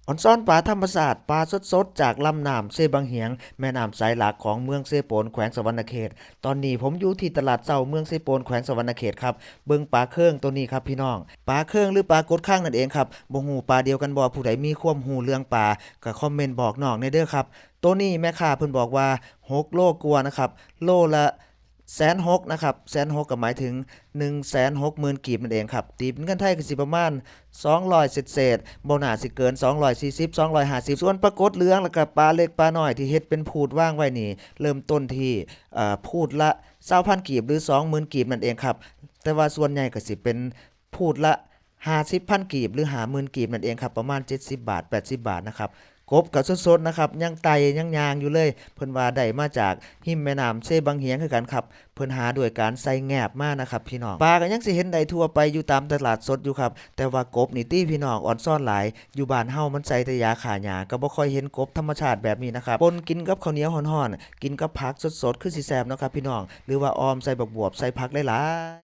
ອອນຊອນປາທຳມະຊາດ, ປາສົດໆຈາກລຳນ້ຳເຊບັງຫຽງ, ແມ່ນ້ຳສາຍຫຼັກຂອງເມືອງເຊໂປນ ແຂວງສະຫວັນນະເຂດ. ຕອນນີ້ຜົມຢູ່ທີ່ຕະຫຼາດເຊົ້າເມືອງເຊໂປນ ແຂວງສະຫວັນນະເຂດຄັບ. ເບິ່ງປາເຄີງໂຕນີ້ຄັບພີ່ນ້ອງ, ປາເຄີງ ຫຼື ປາກົດຄັງນັ້ນເອງຄັບ. ບໍ່ຮູ້ປາດຽວກັນບໍ່? ຜູ້ໃດມີຄວາມຮູ້ເລື່ອງປາ ກໍຄອມເມັນບອກນ້ອງແດ່ເດີຄັບ. ໂຕນີ້ແມ່ຄ້າເພິ່ນບອກວ່າຫົກໂລກວ່ານະຄັບ, ໂລລະ ແສນຫົກນະຄັບ, ແສນຫົກກໍໝາຍເຖິງໜຶ່ງແສນຫົກໝື່ນກີບນັ້ນເອງຄັບ, ຕີເປັນເງິນໄທກໍຊິປະມານສອງຮ້ອຍເສດໆ, ບໍ່ໜ້າຊິເກີນສອງຮ້ອຍສີ່ສິບ ສອງຮ້ອຍຫ້າສິບ. ສ່ວນປາກົດເຫຼືອງ ແລ້ວກໍປາເລັກປານ້ອຍທີ່ເຮັດເປັນພູດວາງໄວ້ນີ້ ເລີ່ມຕົ້ນທີ່ ເອີ ພູດລະຊາວພັນກີບ ຫຼື ສອງໝື່ນກີບນັ້ນເອງຄັບ, ແຕ່ວ່າສ່ວນໃຫຍ່ກໍຊິເປັນພູດລະ ຫ້າສິບພັນກີບ ຫຼື ຫ້າໝື່ນກີບນັ້ນເອງຄັບ, ປະມານເຈັດສິບບາດ ແປດສິບບາດນະຄັບ. ກົບກໍສົດໆນະຄັບ, ຍັງໄຕ່ຍັງຍ່າງຢູ່ເລີຍ. ເພິ່ນວ່າໄດ້ມາຈາກຮິມແມ່ນ້ຳເຊບັງຫຽງຄືກັນຄັບ. ເພິ່ນຫາດ້ວຍການໃສ່ແງບມານະຄັບພີ່ນ້ອງ. ປາກໍຍັງຊິເຫັນໄດ້ທົ່ວໄປຢູ່ຕາມຕະຫຼາດສົດຢູ່ຄັບ, ແຕ່ວ່າກົບນີ້ຕິພີ່ນ້ອງ ອອນຊອນຫຼາຍ, ຢູ່ບ້ານເຮົາມັນໃສ່ແຕ່ຢາຂ້າຫຍ້າ, ກໍບໍ່ຄ່ອຍເຫັນກົບທຳມະຊາດແບບນີ້ນະຄັບ. ປົ່ນກິນກັບເຂົ້າໜຽວຮ້ອນໆ, ກິນກັບຜັກສົດໆ ຄືຊິແຊບເນາະຄັບພີ່ນ້ອງ, ຫຼືວ່າອ່ອມໃສ່ບັກບວບ ໃສ່ຜັກຫຼາຍໆ.